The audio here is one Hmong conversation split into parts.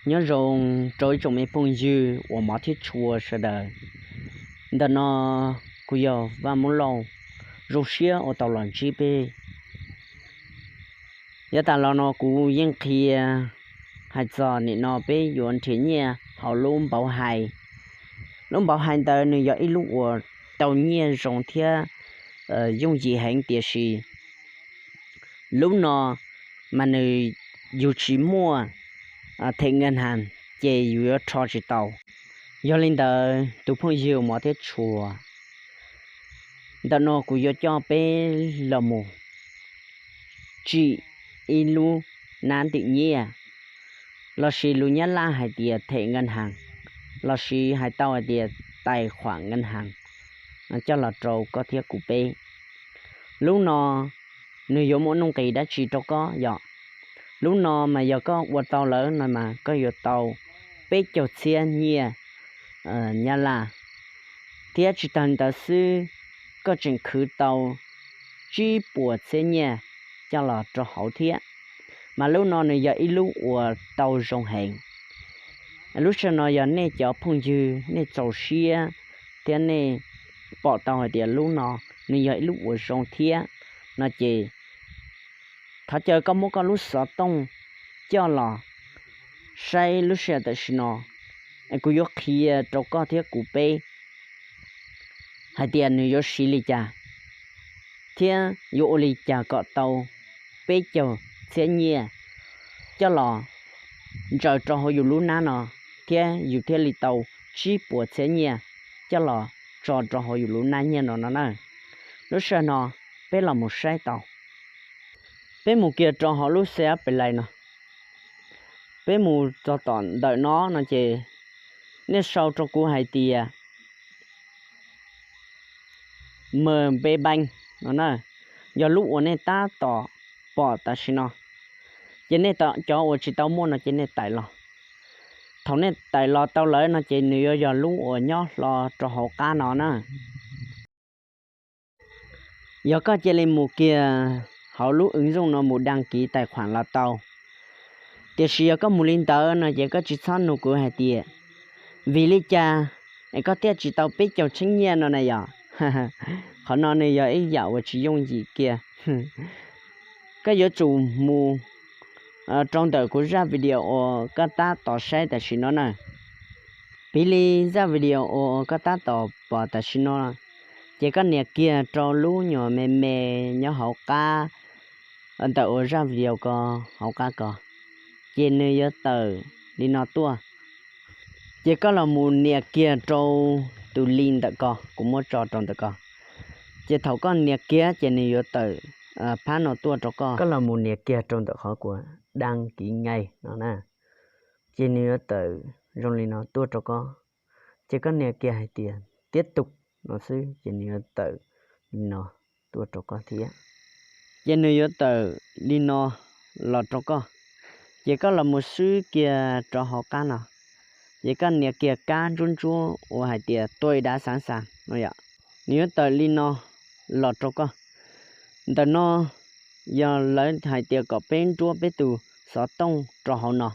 Nyob zoo rau ib tsoom me phooj ywg uas hmov thiab tshua sawv daws. Ntawm no kuv yog Vaj Moob Lauj, zoo siab uas tau los ntsib peb. Yav tas los no kuv yeej qhia hais txog nim no peb yuav nrhiav nyiaj hauv lub npauv hais. Lub npauv hais ntawd nws yog ib lub uas tau nyiaj zoo thiab yooj yim heev, tiam sis lub no mas nws yus tsis muaj thẻ ngân hàng ces yus yuav rho tsis tau. Yog li ntawd tus phooj ywg hmov thiab tshua, ntawm no kuv yuav coj peb los mus tsim ib lub nab ntim nyiaj, los sis lus Nyab Laj hais tias thẻ ngân hàng, los sis hais tau hais tias tài khoản ngân hàng, coj los rau koj thiab kuv peb. Lub no nws yuav muaj nuj nqis dab tsi rau koj yom? Lub no mas yog koj ua tau lawm no mas koj yuav tau peb caug txhiab nyiaj Nyab Laj, thiab tsis tag li ntawd xwb, koj tseem khwv tau tsib puas txhiab nyiaj coj los rau hauv thiab. Mas lub no nws yog ib lub uas tau zoo heev. Lub sij hawm no yog nej cov phooj ywg nej txaus siab thiab nej pom tau hais tias lub no nws yog ib lub uas zoo thiab no ces thov caw koj muab koj lub xov tooj coj los saib lub sij hawm tam sim no, es kuv yuav qhia rau koj thiab kuv peb hais tias nws yuav siv li cas thiab yuav ua li cas kom tau peb caug txhiab nyiaj coj los ntsaws rau hauv yus lub nab no, thiab yus thiaj li tau tsib puas txhiab nyiaj coj los tso rau hauv yus lub nab nyiaj no no na. Lub sij hawm no peb los mus saib tau. Peb mus kiag rau hauv lub xe ap pes lais no, peb mus txog tom ntawm no no ces nej sau rau kuv hais tias M B Bank no na, yog lub uas nej tab tom pom tam sim no. Ces nej cov uas tsis tau muaj no ces nej tais los. Thaum nej tais los tau lawm no ces nws yuav yog lub uas nyob hlo rau hauv qab no na. Yog koj cia li mus kiag hauv lub ứng dụng no mus đăng ký tài khoản los tau. Tiam sis yog koj mus li ntawd no ces koj tsis txhob nug kuv hais tias vim li cas es koj thiaj tsis tau peb caug txhiab nyiaj no na yom. Qhov no nws yog ib yam uas tsis yooj yim kiag. Koj yuav tsum mus rau ntawm kuv zaj video uas koj tab tom saib tam sim no na. Piv li zaj video uas koj tab tom pom tam sim no, ces koj nias kiag rau lub nyuam me me nyob hauv qab ntawm uas zaj video ko hauv qab ko, ces nws yuav tawm li no tuaj. Ces koj los mus nias kiag rau tus link ntawm ko, kuv muab tso rau ntawm ko. Ces thaum koj nias kiag ces nws yuav tawm phab no tuaj rau koj. Koj los mus nias kiag rau ntawm qhov kuv đăng ký ngay no na. Ces nws yuav tawm zoo li no tuaj rau koj. Ces koj nias kiag hais tias tiếp tục no xwb ces nws yuav tawm li no tuaj rau koj thiab. Ces nws yuav tawm li no los rau koj. Ces koj los mus swb kiag rau hauv qab no. Ces koj nias kiag kab ntsuab ntsuab uas hais tias tôi đã sẵn sàng no yom. Nws yuav tawm li no los rau koj. Ntawm no yog lawv hais tias kom peb nruab peb tus xov tooj rau hauv no.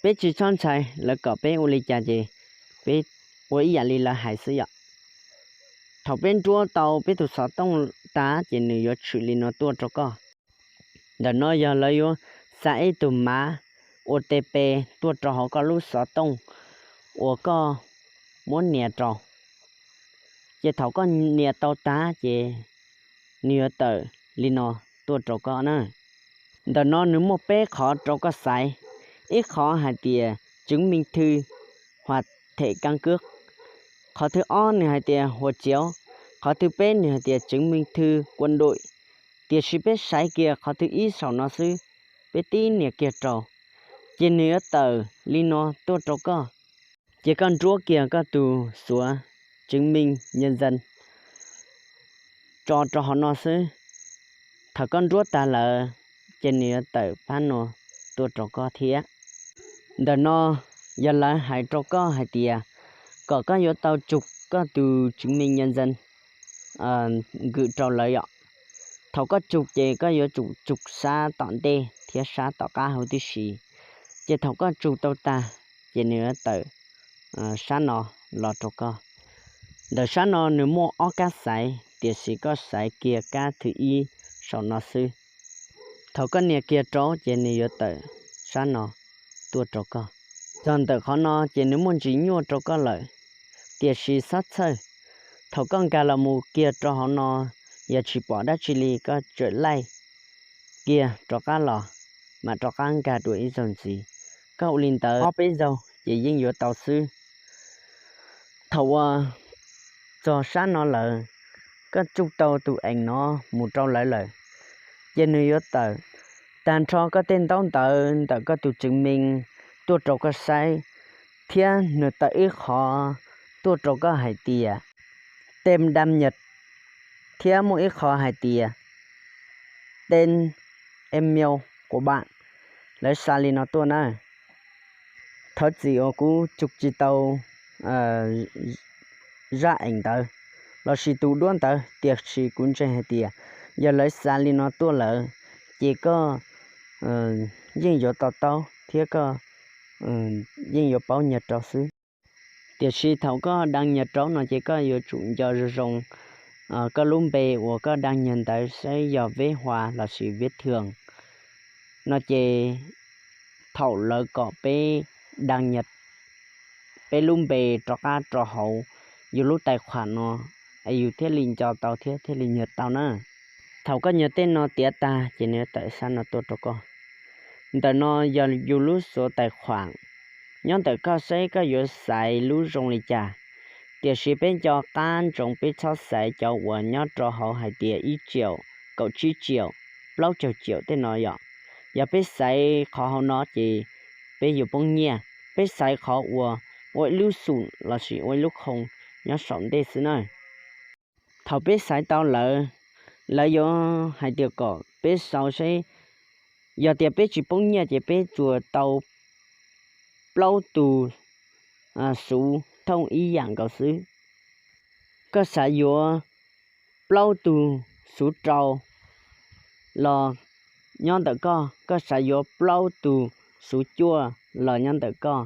Peb tsis txhob ntshai lawv kom peb ua li cas ces peb ua ib yam li lawv hais xwb yom. Thaum peb nruab tau peb tus xov tooj tas ces nws yuav tshwm li no tuaj rau koj. Ntawm no yog lawv yuav xa ib tug mav O T P tuaj rau hauv koj lub xov tooj uas koj muab nias rau. Ces thaum koj nias tau tas ces nws yuav tawm li no tuaj rau koj na. Ntawm no nws muaj peb qhov rau koj xaiv. Ib qhov hais tias chứng minh thư hoặc thẻ căn cước. Qhov thib ob nws hais tias hộ chiếu. Qhov thib peb nws hais tias chứng minh thư quân đội. Tiam sis peb xaiv kiag qhov thib ib saum no xwb, peb tib nias kiag rau, ces nws yuav tawm li no tuaj rau koj. Ces koj nruab kiag koj tus sổ chứng minh nhân dân tso rau hauv no xwb. Thaum koj nruab tas lawm, ces nws yuav tawm phab no tuaj rau koj thiab. Ntawm no yog lawv hais rau koj hais tias kom koj yuav tau chụp koj tus chứng minh nhân dân gửi rau lawv yom. Thaum koj chụp ces koj yuav tsum chụp sab tom ntej thiab sab tom qab huv tib si. Ces thaum koj chụp tau tas, ces nws yuav tawm sab no los rau koj. Ntawm sab no nws muaj ob kab xaiv, tiam sis koj xaiv kiag kab thib ib saum no xwb. Thaum koj nias kiag rau ces nws yuav tawm sab no tuaj rau koj. Txog ntawm qhov no ces nws muaj ntsis nyuaj rau koj lawm, tiam sis xob txhawj. Thaum koj nkag los mus kiag rau hauv no, yog tsis pom dab tsi li koj tsawm laij kiag rov qab los, mam rov qab nkag dua ib zaug ntxiv. Koj ua li ntawd ob peb zaug ces yeej yuav tau xwb. Thaum uas txog sab no lawm, koj tsuj tau tus ees no mus rau lawv lawm, ces nws yuav tawm tag nrho koj tej ntaub ntawv ntawm koj tus tswv mees tuaj rau koj saib, thiab nws tawm ib qhov tuaj rau koj hais tias tem đăng nhập, thiab muaj ib qhov hais tias tên email của bạn. Lawv xa li no tuaj na. Thov txim uas kuv tsug tsis tau zaj ees ntawd lossis tus duab ntawd, tiam sis kuv ntseeg hais tias yog lawv xa li no tuaj lawm, ces koj yeej yuav to taub thiab koj yeej yuav paub nyiag rau xwb. Tiam sis thaum koj đăng nhập rau no ces koj yuav tsum nco zoo zoo koj lub npe uas koj đăng nhập ntawd saib yog viết hoa lossis viết thường no ces thaum lawv kom peb đăng nhập peb lub npe rov qab rau hauv yus lub tài khoản no, es yus thiaj li nco tau thiab thiaj li nyiag tau na. Thaum koj nyiag tej no tiav tag ces nws yuav tawm sab no tuaj rau koj. Ntawm no yog yus lub số tài khoản. Nyob ntawm koj saib koj yuav xaiv lub zoo li cas, tiam sis peb nco qab ntsoov peb txhob xaiv cov uas nyob rau hauv hais tias ib triệu, kaum tsib triệu, plaub caug triệu tej no yom. Yog peb xaiv qhov hauv no ces peb yuav poob nyiaj. Peb xaiv qhov uas ua ib lub xum lossis ua ib lub khoo nyob saum ntej xwb na. Thaum peb xaiv tau lawm, lawv yuav hais tias kom peb sau seb, yog tias peb tsis poob nyiaj ces peb tsuas tau plaub tus xuv thooj ib yam nkaus xwb. Koj xav yuav plaub tus xuv rau los nyob ntawm koj, koj xav yuav plaub tus xuv cuaj los nyob ntawm koj.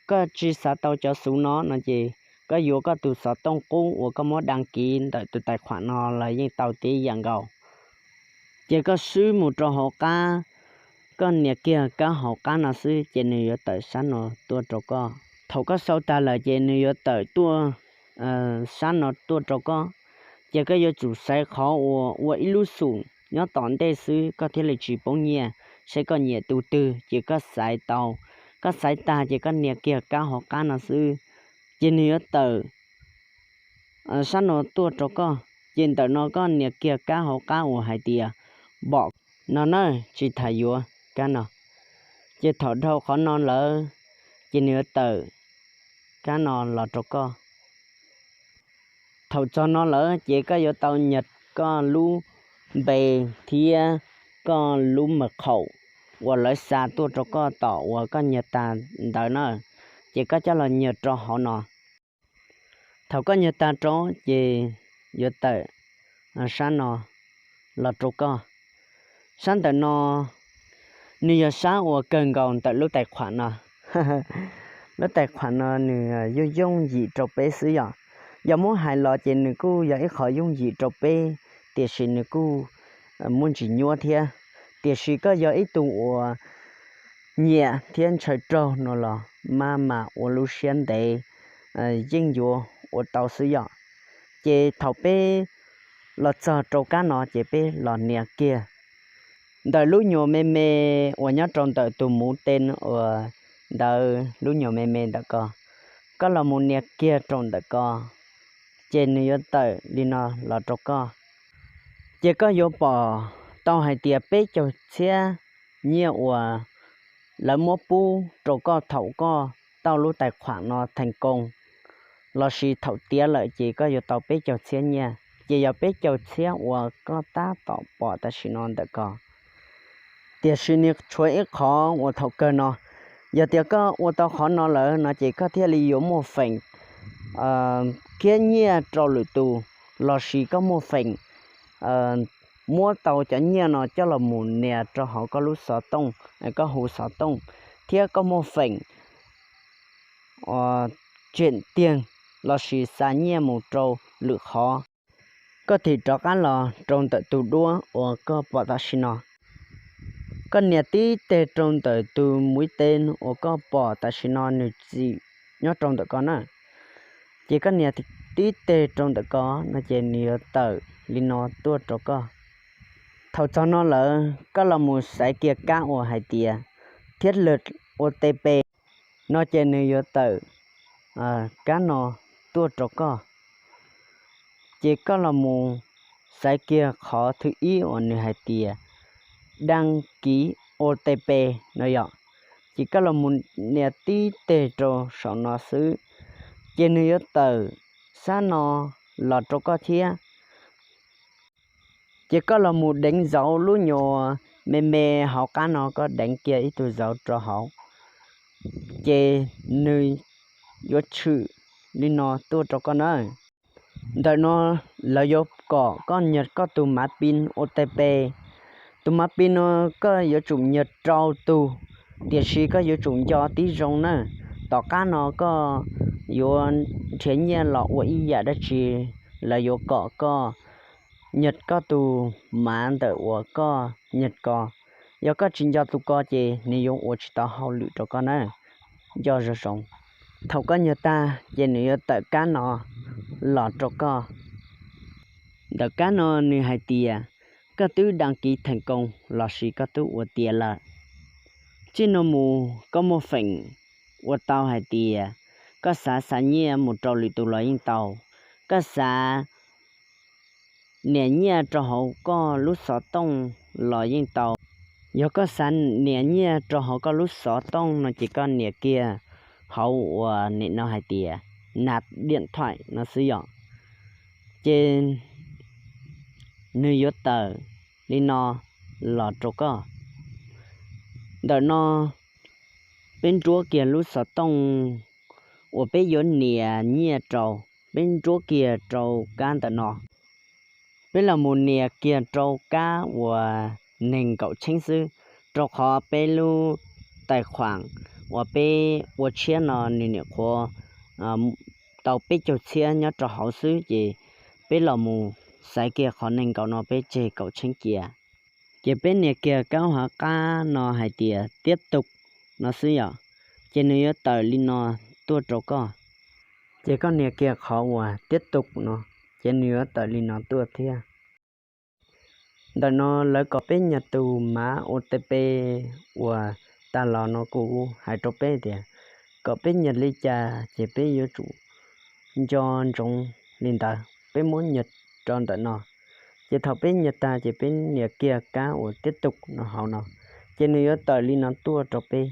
Koj tsis xav tau cov xuv no no ces koj yuav koj tus xov tooj qub uas koj muab đăng ký ntawm tus tài khoản no los yeej tau tib yam nkaus. Ces koj swb mus rau hauv qab, koj nias kiag kab hauv qab no xwb ces nws yuav tawm sab no tuaj rau koj. Thaum koj sau tag lawm ces nws yuav tawm tuaj sab no tuaj rau koj. Ces koj yuav tsum xaiv qhov uas ua ib lub xum nyob tom ntej xwb koj thiaj li tsis poob nyiaj. Seb koj nyiam tus twg ces koj xaiv tau, koj xaiv tag ces koj nias kiag kab hauv qab no xwb, ces nws yuav tawm sab no tuaj rau koj. Ces ntawm no koj nias kiag kab hauv qab uas hais tias npom no na, tsis tham yuav kab no. Ces thaum dhau qhov no lawm, ces nws yuav tawm kab no los rau koj. Thaum txog no lawm ces koj yuav tau nyiag koj lub npe thiab koj lub mật khẩu uas lawv xa tuaj rau koj tom uas koj nyiag tag ntawd na, ces koj coj los nyiag rau hauv no. Thaum koj nyiag tag rau ces yuav tawm sab no los rau koj. Sab ntawm no nws yog sab uas kawg nkaus ntawm lub tài khoản no. Lub tài khoản no nws yooj yooj yim rau peb xwb yom. Yog muab hais los ces nws kuj yog ib qhov yooj yim rau peb, tiam sis nws kuj muaj ntsis nyuab thiab. Tiam sis koj yog ib tug uas nyiam thiab ntshaw raug no los maj mam ua lub siab ntev, yeej yuav ua tau xwb yom. Ces thaum peb los txog rau kab no ces peb los nias kiag ntawm lub nyuag me me uas nyob rau ntawm tus mũv tên uas ntawd lub nyuag me me ntawm ko. Koj los mus nias kiag rau ntawm ko, ces nws yuav tawm li no los rau koj. Ces koj yuav pom tau hais tias peb caug txhiab nyiaj uas lawv muab pub rau koj thaum koj tauj lub tài khoản no thành công, lossis thaum tiav lawm ces koj yuav tau peb caug txhiab nyiaj. Ces yog peb caug txhiab uas koj tab tom pom tam sim no ntawm ko. Tiam sis nws tshuav ib qhov uas thaum kawg no, yog tias koj ua tau qhov no lawm no ces koj thiaj li yuav muaj feem khiab nyiaj rau lwm tus, lossis koj muaj feem muab tau cov nyiaj no coj los mus nias rau hauv koj lub xov tooj, koj hu xov tooj, thiab koj muaj feem uas tseem tiag lossis xa nyiaj mus rau lwm qhov. Koj thim rov qab los rau ntawm tus duab uas koj pom tam sim no. Koj nias tib teg rau ntawm tus muv ib teb uas koj pom tam sim no nws txim nyob rau ntawm ko na. Ces koj nias tib teg rau ntawm ko no ces nws yuav tawm li no tuaj rau koj. Thaum txog no lawm koj los mus xaiv kiag kab uas hais tias thiab lwm O T P no ces nws yuav tawm kab no tuaj rau koj. Ces koj los mus xaiv kiag qhov thib ib uas nws hais tias daj kiv O T P no yom. Ces koj los mus nias tib teg rau saum no xwb, ces nws yuav tawm sab no los rau koj thiab. Ces koj los mus deev zauv lub nyuag me me hauv qab no, koj deev kiag ib tug zauv rau hauv, ces nws yuav tshwm li no tuaj rau koj na. Ntawm no lawv yuav kom koj nyas koj tus mav pin O T P. Tus mav pin no koj yuav tsum nyas rau tug, tiam sis koj yuav tsum nco tib zoo na. Tom qab no koj yuav nrhiav nyiaj los ua ib yam dab tsi, lawv yuav kom koj nyas koj tus mav ntawm uas koj nyas ko. Yog koj tsis nco tus ko ces nws yuav ua tsis tau hauj lwm rau koj na. Nco zoo zoo. Thaum koj nyas tag ces nws yuav tawm kab no los rau koj. Ntawm kab no nws hais tias koj twb daj kiv theem koos lossis koj twb ua tiav lawm. Txij no mus koj muaj feem ua tau hais tias koj xav xa nyiaj mus rau lwm tus los yeej tau, koj xav nias nyiaj rau hauv koj lub xov tooj los yeej tau. Yog koj xav nias nyiaj rau hauv koj lub xov tooj no ces koj nias kiag hauv uas nim no hais tias nab diam thaim no xwb yom. Ces nws yuav tawm li no los rau koj. Ntawm no peb nruab kiag lub xov tooj uas peb yuav nias nyiaj rau, peb nruab kiag rau kab ntawm no. Peb los mus nias kiag rau kab uas nees nkaum txheeb xwb, rau qhov peb lub tais khuam uas peb ua tshiab no nws nyuam qhuav tau peb caug txhiab nyob rau hauv xwb, ces peb los mus xaiv kiag qhov nees nkaum no peb tseg kaum txheeb cia. Ces peb nias kiag kab hauv qab no hais tias tiab tus no xwb yom, ces nws yuav tawm li no tuaj rau koj. Ces koj nias kiag qhov uas tiab tus no, ces nws yuav tawm li no tuaj thiab. Ntawm no lawv kom peb nyas tus mav O T P uas tas los no kuv hais rau peb tias kom peb nyas li cas ces peb yuav tsum nco ntsoov li ntawd, peb muab nyas rau ntawm no. Ces thaum peb nyas tag ces peb nias kiag kab uas tiab tus no hauv no, ces nws yuav tawm li no tuaj rau peb.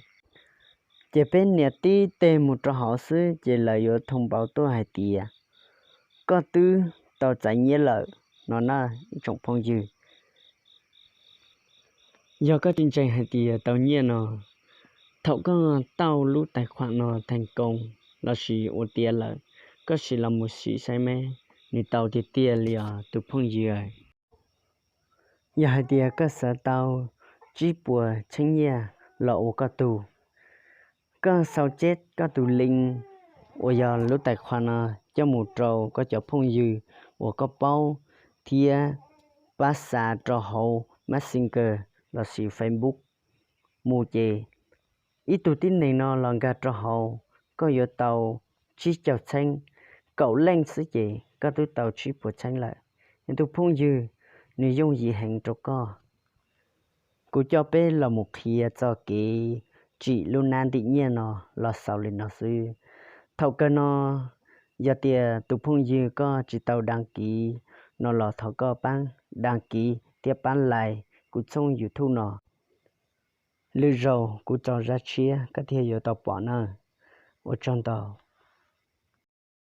Ces peb nias tib teg mus rau hauv xwb ces lawv yuav thoo npauv tuaj hais tias koj twb tau txais nyiaj lawm no na ib tsoom phooj ywg. Yog koj tsis ntseeg hais tias tau nyiaj no, thaum koj tauj lub tais khuam no theej koos lossis ua tiav lawm, koj sim los mus sim saib me, nws tau tiag tiag li os tus phooj ywg. Yog hais tias koj xav tau tsib puas txheeb nyiaj los ua koj tug, koj xau ceb koj tus link uas yog lub tais khuam no coj mus rau koj cov phooj ywg uas koj paub thiab pab xa rau hauv Messenger lossis Facebook mus ces ib tug tib neeg no los nkag rau hauv, koj yuav tau tsib caug txheeb, kaum leej xwb ces koj twb tau tsib puas txheeb lawm. Yog tus phooj ywg, nws yooj yim heev rau koj. Kuv coj peb los mus qhia txog kev tsim lub nab ntim nyiaj no los xaus li no xwb. Thaum kawg no, yog tias tus phooj ywg koj tsis tau đăng ký no los thov koj pab đăng ký thiab pab like kuv tshooj YouTube no. Lwm zaus kuv tso zaj tshiab koj thiaj yuav tau pom nawb. Ua tsaug ntau.